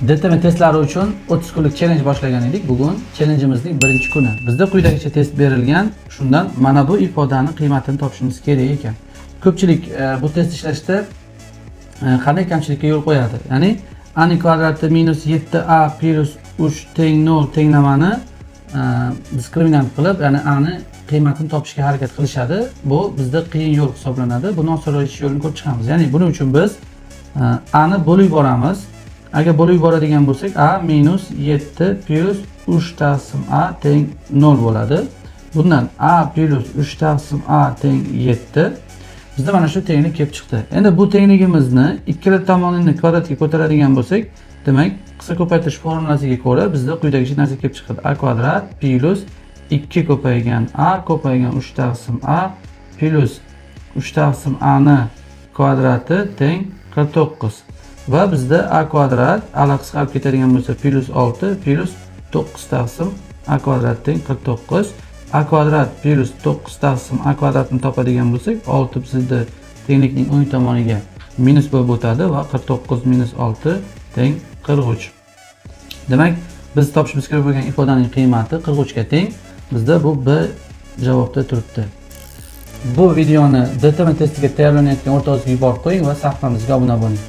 DTM testlari uchun 30 kunlik challenge boshlagan edik. Bugun challengeimizning birinchi kuni. Bizda quyidagicha test berilgan. Shundan mana bu ifodani qiymatini topishimiz kerak ekan. Ko'pchilik bu test ishlashda qanday kamchilikka yo'l qo'yadi? Ya'ni a ning kvadrati minus 7a plus 3 teng 0 tenglamani diskriminant qilib, ya'ni a ni qiymatini topishga harakat qilishadi. Bu bizda qiyin yo'l hisoblanadi. Buni osonroq yechish yo'lini ko'rib chiqamiz. Ya'ni buning uchun biz a ni bo'lib yuboramiz. Agar bo'lib yuboradigan bo'lsak, a minus 7 plus 3 taqsim a teng 0 bo'ladi. Bundan a plus 3 taqsim a teng 7. Bizda mana shu tenglik kelib chiqdi. Endi bu tengligimizni ikkala tomonini kvadratga ko'taradigan bo'lsak, demak, qisqa ko'paytirish formulasiga ko'ra bizda quyidagicha narsa kelib chiqadi. A kvadrat plus 2 ko'paygan a ko'paygan 3 taqsim a plus 3 taqsim a ni kvadrati teng 49. Va bizda a kvadrat ala qisqarib ketadigan bo'lsa, plus 6 plus 9 taqsim a kvadrat teng 49. A kvadrat plus 9 taqsim a kvadratni topadigan bo'lsak, 6 bizda tenglikning o'ng tomoniga minus bo'lib o'tadi va 49 minus 6 teng 43. Demak, biz topishimiz kerak bo'lgan ifodaning qiymati 43 ga teng. Bizda bu B javobda turibdi. Bu videoni DTM testiga tayyorlanayotgan o'rtog'ingizga yuborib qo'ying va sahifamizga obuna bo'ling.